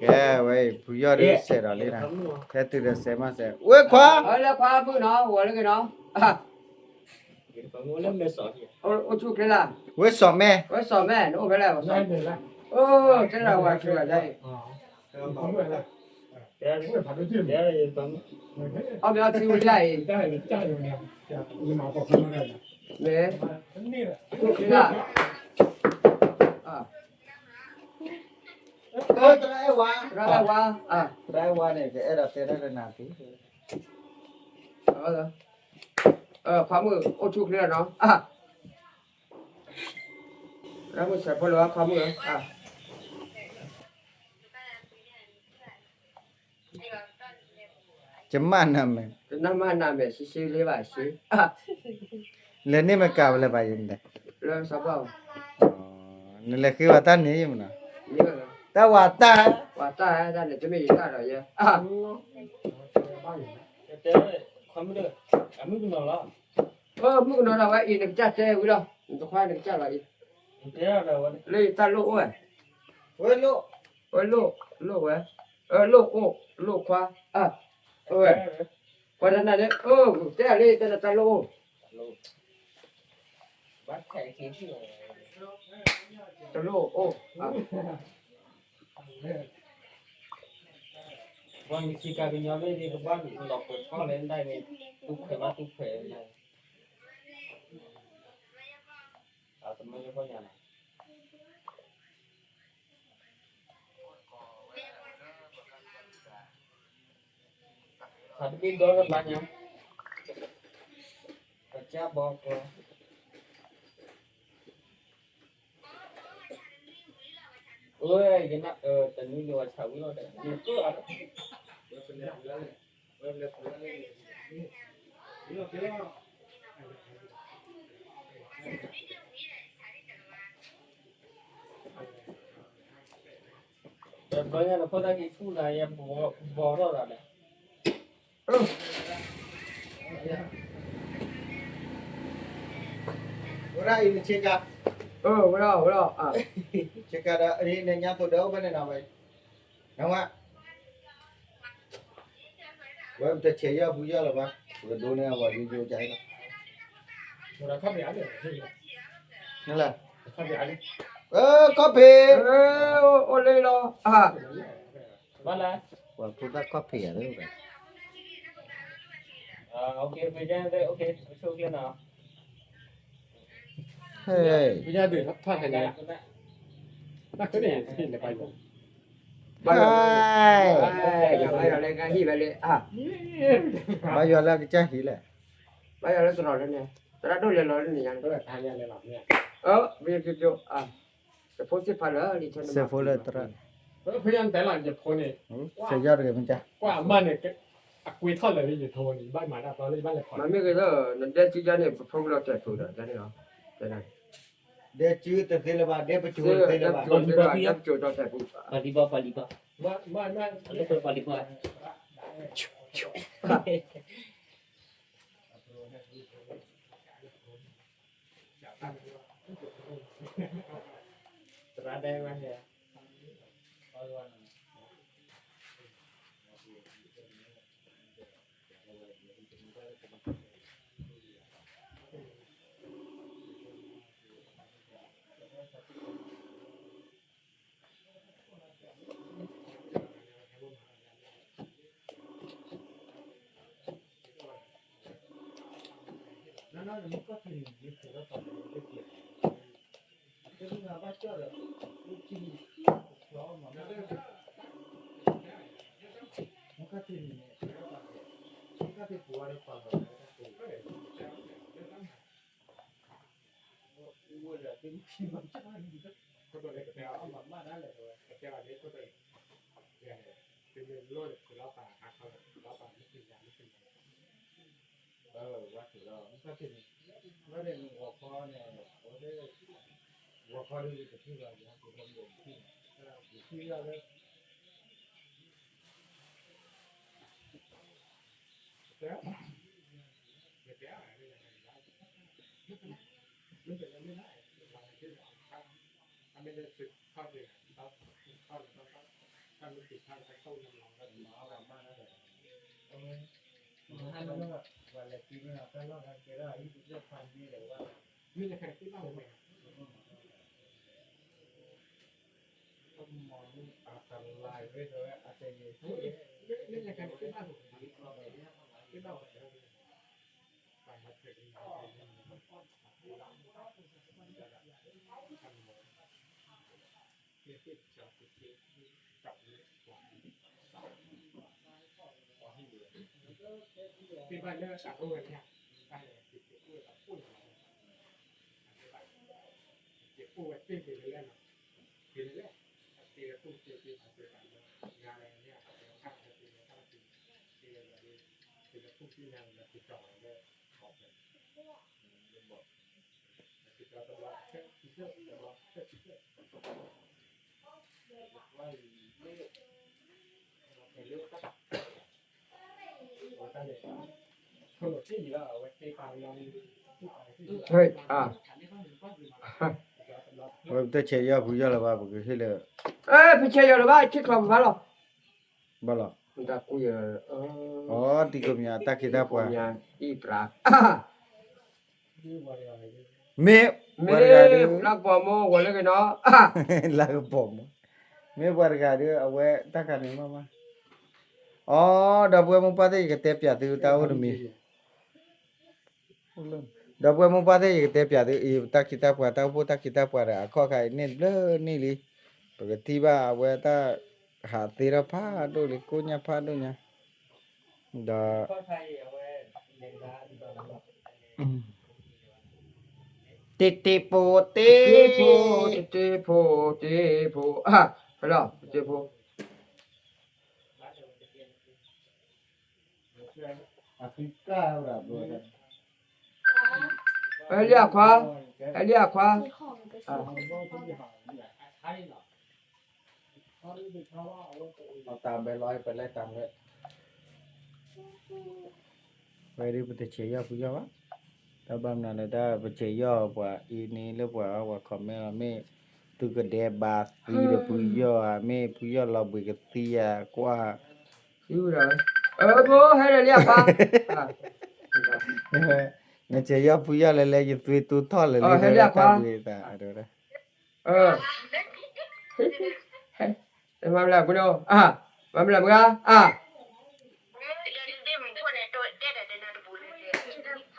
ကဲဝဲအံၤ ဖုယီၢ်ဒုးစဲးဒီးလံနၤ, ထဲတုၤဒီးစဲးမးစဲး, ဝဲခွါ, လၢခွါမုၣ်နီၤ ဝဲလၢက့ၤနီၤ, အိၣ်ဆူၣ်ချ့လၢ, ဝဲစီၤမဲ, ဝဲစီၤမဲ နအိၣ်ဖဲလဲၣ်, အိၣ်တဲဒၣ်ဝဲဆူၣ်အံၤ, အီၣ်မ့ၤအီထံဝံၤဒၣ်အံၤ, မ့ၢ်, အိၣ်ချ့လၢ သရၣ်အဲၣ်ဝါ, သရၣ်အဲၣ်ဝါ, သရၣ်အဲၣ်ဝါန့ၣ် ကအဲၣ်ဒိးတဲတၢ်ဒီးနၤသ့, ခွါမုၣ်အိၣ်ဆူၣ်ချ့လီၤနီၤ, သရၣ်မုၣ်စဲးဖိလၢၤခွါမုၣ်ဧၢ, ကမၣ်နၤမဲာ်, ကနၣ်မၣ်နၤမဲာ် ရှ့ရှ့လ့ဘၣ်ရှ့, လဲၤန့ၢ်မကၤဝဲလၢၤဘၣ်ယဲန့ၣ်, လၢစီၤပီၣ်, နလဲၤဃ့ဝဲတၢ်န့ၣ်ယမနီၤ, တၢ်ဝၤတၢ်, ဝၤတၢ်တၢ်န့ၣ် တမ့ၢ်ယတၢ်ဒီးယဲ, တဲ, မုၣ်ကနီၤလီၤ, မုၣ်ကနီၤဒီးဝဲအံၤ နကစၢ်တဲဝံၤလီၤ, နတခွါနကစၢ်လီၤအံၤ, လၢယတၢ်လိၣ်အိၣ်ဝဲ, ဝဲလိၣ်, ဝဲလိၣ်, လိၣ်ဝဲ, လိၣ်အိၣ်, လိၣ်ခွါ, ဝဲ, ပှၤတနၤန့ၣ်, တဲလၢတဲနတၢ်လိၣ်အိၣ်, တလိၣ်အိၣ်, ပှၤမ့ၢ်စံးကၤကညီမ့ၢ်ဒ်ကဘၣ်လီၤပှဲၤထီၣ်လဲၣ်ဒၣ်န့ၣ်, သူခွဲးဘၣ်သူခွဲး, အတမ့ၢ်လၢပှၤညါလီၤ. ခးတဘ့ၣ်ဒီတဘျီညါ, ပကၢ်ဘီကျီ, အၢ, တနံၤန့ၣ်ဝဲဆၣ်ဝံၤလီၤဒီး, တဘျီညါန့ၣ် ဖိသၣ်က့ၤဆူၣ်နၤယဲ ဘီထီၣ်တၢ်လဲၣ်. ဝဲဒၣ်အံၤနဆ့ကၤ, ဝဲဒၣ်, ဝဲဒၣ်, ဆ့ကၤဒီး နညါသိးဒီးအိၣ်ဖဲန့ၣ်နီၤဝဲ, နဝဲ ဝဲပတဆဲးယီၢ်ဖုယီၢ်လၢၤဘၣ်, ပကဒိးန့ၢ်အဝဲယိယိကါလီၤ, နလဲၣ်, ခီၣ်ဖံး, အိၣ်လၢလီၤ, ဘၣ်လဲၣ်, ပှၤဖိသၣ်ခီၣ်ဖံးယၤလၢ, ဘါယွၤလၢကစၢ်ဟံၣ်လဲၣ်, ဘါယွၤလၢတရီၤလၢန့ၣ်, သရၣ်ဒိၣ်လဲၤလီၤလၢန့ၣ်ညါန့ၣ်, ပဖိသ့ၣ်ဖးလၢ, စဲးဖိလၢသရၣ်, စဲးယီၢ်တဂ့ၤမ့ၢ်ကါ, ကွၢ်အမါန့ၣ်, အကွ့ထီၣ်လၢာ်လၢယထိန့ၣ် ယဘၣ်မၤတၢ်သီလၢယဘၣ်လဲၤဖီ, မ့မ့ၢ်ဂ့ၤလၢ နဒဲစုယါန့ၣ် ပဖိကလီၤတဲာ်ပူၤဒီး ဒဲန့ၣ်လီၤ, ဒဲစုတသ့လၢၤဘၣ် ဒဲပစိၤတသ့လၢၤဘၣ်, ဒဲပစိၤတသ့လၢၤဘၣ် ဒဲပစိၤဒီးတဲာ်ပူၤ, ပှၤလံၤဘီပှၤလံၤဘီ, ပှၤလံၤဘီ, သရၣ်ဒဲဝဲဟဲ ဝဲပတဆဲးယီၢ်ဖုယီၢ်လၢၤဘၣ် ပကဟ့ၣ်လၢ ဖုဆဲးယီၢ်လၢၤဘၣ် ဆ့ၣ်ချီပဖးလီၤ ဘၣ်လီၤ အီ တံၤကိးမံၤ တၢ်ခ့တၢ်ပှၤ မ့ၢ်ပှၤတဂၤဒီး လၢကပီၤမိၢ်ဂီၤလၢကနီၤ လၢကပီၤမိၢ် မ့ၢ်ပှၤတဂၤဒီး အဝဲတၢ်ခါန့ၣ်မးမး အီ ဒီပုၢ်ဝဲၢ်မိၢ်ပၢ်သ့ၣ် ယကတဲပၠးသုတၢ်အိၣ်တမံၤ ဒီပုၢ်ဝဲၢ်မိၢ်ပၢ်သ့ၣ် ယကတဲပၠးသုအံၤ တၢ်ခ့တၢ်ပှၤ တၢ်အိၣ်ဖှိၣ်တၢ်ခ့တၢ်ပှၤဒီး အခီၣ်ခါအံၤန့ၣ်ဘျၢန့ၣ်လံ ပကထံၣ်ဘၣ်အဝဲတၢ်ဟးသ့ထီၣ်ဖးဒိၣ်လံ ကိၣ်ညါဖးဒိၣ်ညါ ဒီး တ့တ့ဖိတ့ တ့ဖိ တ့ဖိ တ့ဖိ ဖဲလီၤ တ့ဖိ ဟဲလံအခွါ ဟဲလံအခွါ အတၢ်ဘဲလီၤ ပလဲၤတၢ်ဘဲ ဝဲဒၣ်ပတဆဲးယီၢ်ဖုယီၢ်ဘၣ် တၢ်ဘၣ်မနုၤလၢတၢ်ပဆဲးယီၢ်ပှၤအံၤန့ၣ်လၢပှၤအီၤပှၤ comment လီၤ မ့ၢ်သုကဒဲးဘးသံဒီးဖုယီၢ်ဧါ မ့ၢ်ဖုယီၢ်လီၤဘှံးကသံယၤကွၢ် အၢ ဘိ ဟဲလံအခွါ နဆဲးယီၢ်ဖုယီၢ်လၢလဲၤ ယသွံၣ်တူၢ်ထီၣ်လၢာ်လံ ဟဲလံအခွါ တၢ်ဝဲ မၤမလၢပှၤနီၤ အါ မၤမလၢပှၤ အါ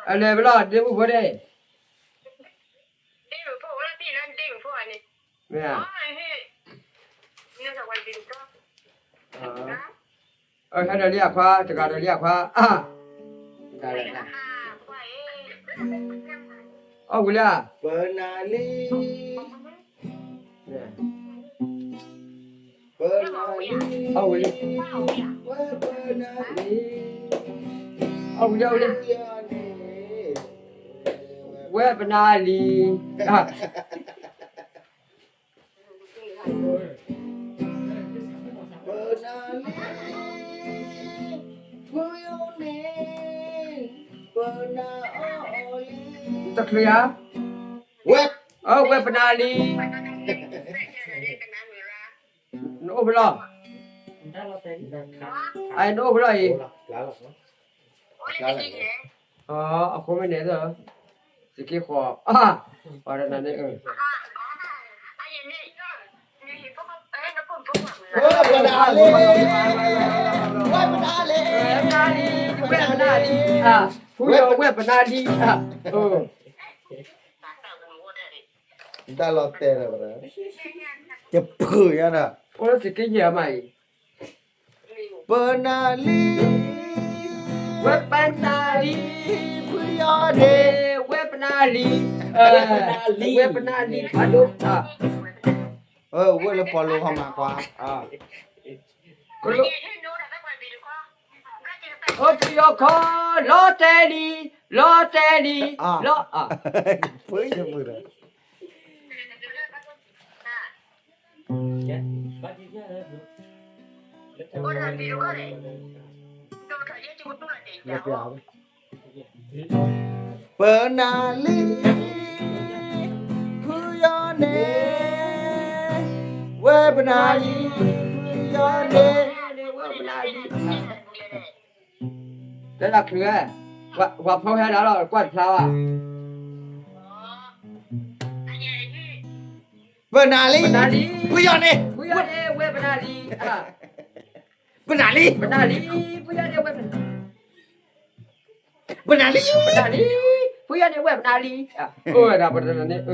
အလဲၤပလီၢ် ဒ့မုၣ်ဖိန့ၣ် မ့ၢ်ဧါ အဟဲဒီးလံအခွါ တဂၤဒီးလံအခွါ အါ အီၣ်ဝံၤလံ ပနၤလံ ပနၤလံ အီၣ်ဝံၤလံ ဝဲပနၤလံ အီၣ်ဝံၤလံ အီၣ်ဝံၤလံ ဝဲပနၤလံ ပနၤလံ ဖုယီၢ်န့ၣ် ပနၤအီၣ်အီၤလံ တချုးဧါ ဝဲ အဝဲပနၤလံ နအိၣ်ဖဲလီၢ် အနအိၣ်ဖဲလီၢ်အံၤ အဃိမ့ၢ်န့ၣ် စက့ဃီၤ အါ ပှၤတနၤန့ၣ် ဝဲပနၤလံ ဝဲပနၤလံ ဝဲပနၤလံ ဖုယီၢ်ဝဲပနၤလံ တၢ်လီၤတဲာ်လၢၤ ယဖုးညါဒီး အိၣ်လၢစက့ယဲၢ်မးအံၤ ပနၤလံ ဝဲပနၤလံ ဖုယီၢ်န့ၣ် ဝဲပနၤလံ ဝဲပနၤလံ ဖးဒိၣ် ဝဲလၢပီၤလိဟီမးကွၢ် ကလိ အိၣ်ဖုယီၢ်ခီ လီၤတဲာ်လံ လီၤတဲာ်လံ လီၤ ဖုယီၢ်ဖုဒီး ပနၤလံ ဖုယီၢ်န့ၣ် ဝဲပနၤလံ ဖုယီၢ်န့ၣ် တဲဒၣ်ချုးဝဲ, ပှၤဖီဟဲဒၣ်လီၤ ကွၢ်တဖျါဘၣ်. ပနၢ်လံ, ပနၢ်လံ, ဖုယီၤန့ၣ်, ဖုယီၤန့ၣ် ဝဲပနၢ်လံ, ပနၢ်လံ, ပနၢ်လံ, ဖုယီၤန့ၣ် ဝဲပနၢ်လံ, ပနၢ်လံ, ပနၢ်လံ, ဖုယီၤန့ၣ် ဝဲပနၢ်လံ, အိၣ်ဝဲဒၣ်ပတနၢ်န့ၣ်,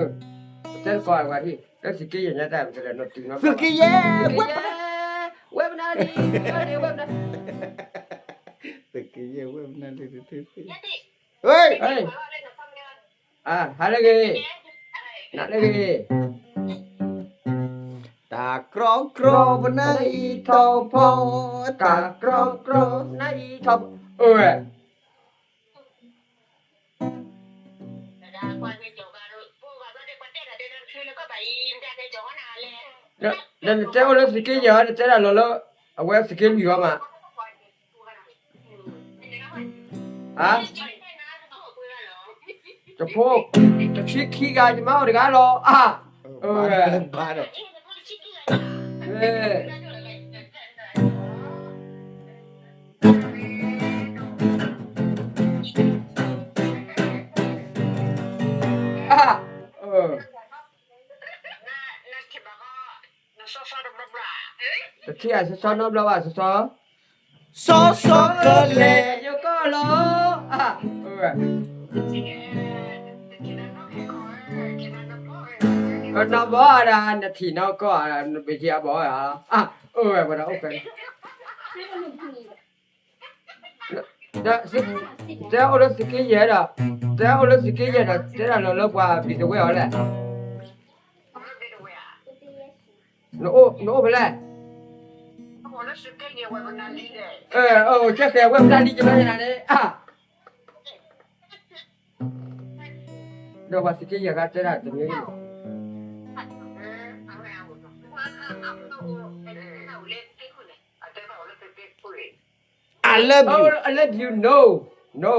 တဲကီးဝဲဒၣ်, သုးက့ယဲၢ်ညါတၢ်ပတလဲၤနီၤတုၤနီၤ, သုးက့ယဲၢ်, ဝဲပနၢ်လံ, ဖုယီၤန့ၣ် ဝဲပနၢ်, သုးက့ယဲၢ် ဝဲပနၢ်လံ, ဟဲလၢဂ့ၤ, နလၢဂ့ၤ, တၢ်ကြီကြီပနၢ်အံၤထီၣ်ဖီ, တၢ်ကြီကြီပနၢ်အံၤထီၣ်ဖီ, အၢဝဲ ဒီးနတဲအိၣ်လၢသုးက့ယဲၢ်ဧါ, နတဲဒၣ်လီၤလၢအဝဲသုးက့ယဲၢ်ဧါ, နတဲဒၣ်လီၤလၢ အဝဲသုးက့လွံၢ်ဧါမး, တဖိ, တဆံခံဂၤ ယမါအိၣ်တဂၤလီၤ, အၢ, တထံၣ်အစီစီနီတဘျီဘၣ် စီစီ, စီစီကလဲၤ ယကီၢ်လီၤ, ကနီဘီဒၣ် နထံၣ်နီၢ်ကီၢ် နဘ့ၣ်က့ၤအဘီၣ်, အိၣ်ဝဲပှၤဒီးအိၣ်ဖဲ တဲအိၣ်လၢသုးက့ယဲၢ်ဒီး, တဲအိၣ်လၢသုးက့ယဲၢ်ဒီး တဲဒၣ်လီၤလၢပှၤဘံၣ်တဝဲအီၤလဲၣ်, နအိၣ်ဖဲလဲၣ်, ကဲဃဲၤဝဲပနၢ်လံကမၤနၤန့ၣ်, ဒီးပှၤသုးက့ယဲၢ်ဂၤတဲဒၣ်တမံၤ, အလၢ I love you, no, no,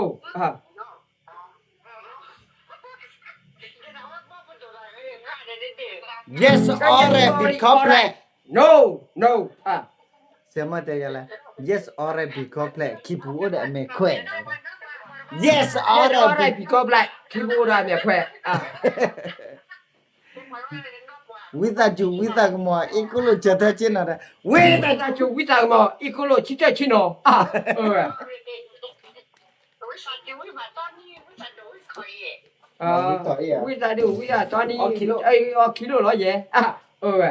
ယဲၢ်စီအီရဲၣ် ဘံၣ်ခီဖျဲး, no, no, ဆဲမတဲယလဲၣ်, ယဲၢ်စီအီရဲၣ် ဘံၣ်ခီဖျဲး ခံပူၤအိၣ်ဒီးအမဲာ်ခွဲး, ယဲၢ်စီအီရဲၣ် ဘံၣ်ခီဖျဲး ခံပူၤအိၣ်ဒီးအမဲာ်ခွဲး, ဝံသးစူၤ ဝံသးကမီၤ အ့ၣ်ကိၣ်လိာ် ဆၢထၢၣ်ဆ့ၣ်နီၤ, ဝံသးစူၤ ဝံသးကမီၤ အ့ၣ်ကိၣ်လိာ် ဆၢထၢၣ်ဆ့ၣ်နီၤ, ဝံသးဒုး ဝံသးတီနံ အီၣ်ခံလိာ်လီၤယဲၢ်, အၢဝဲ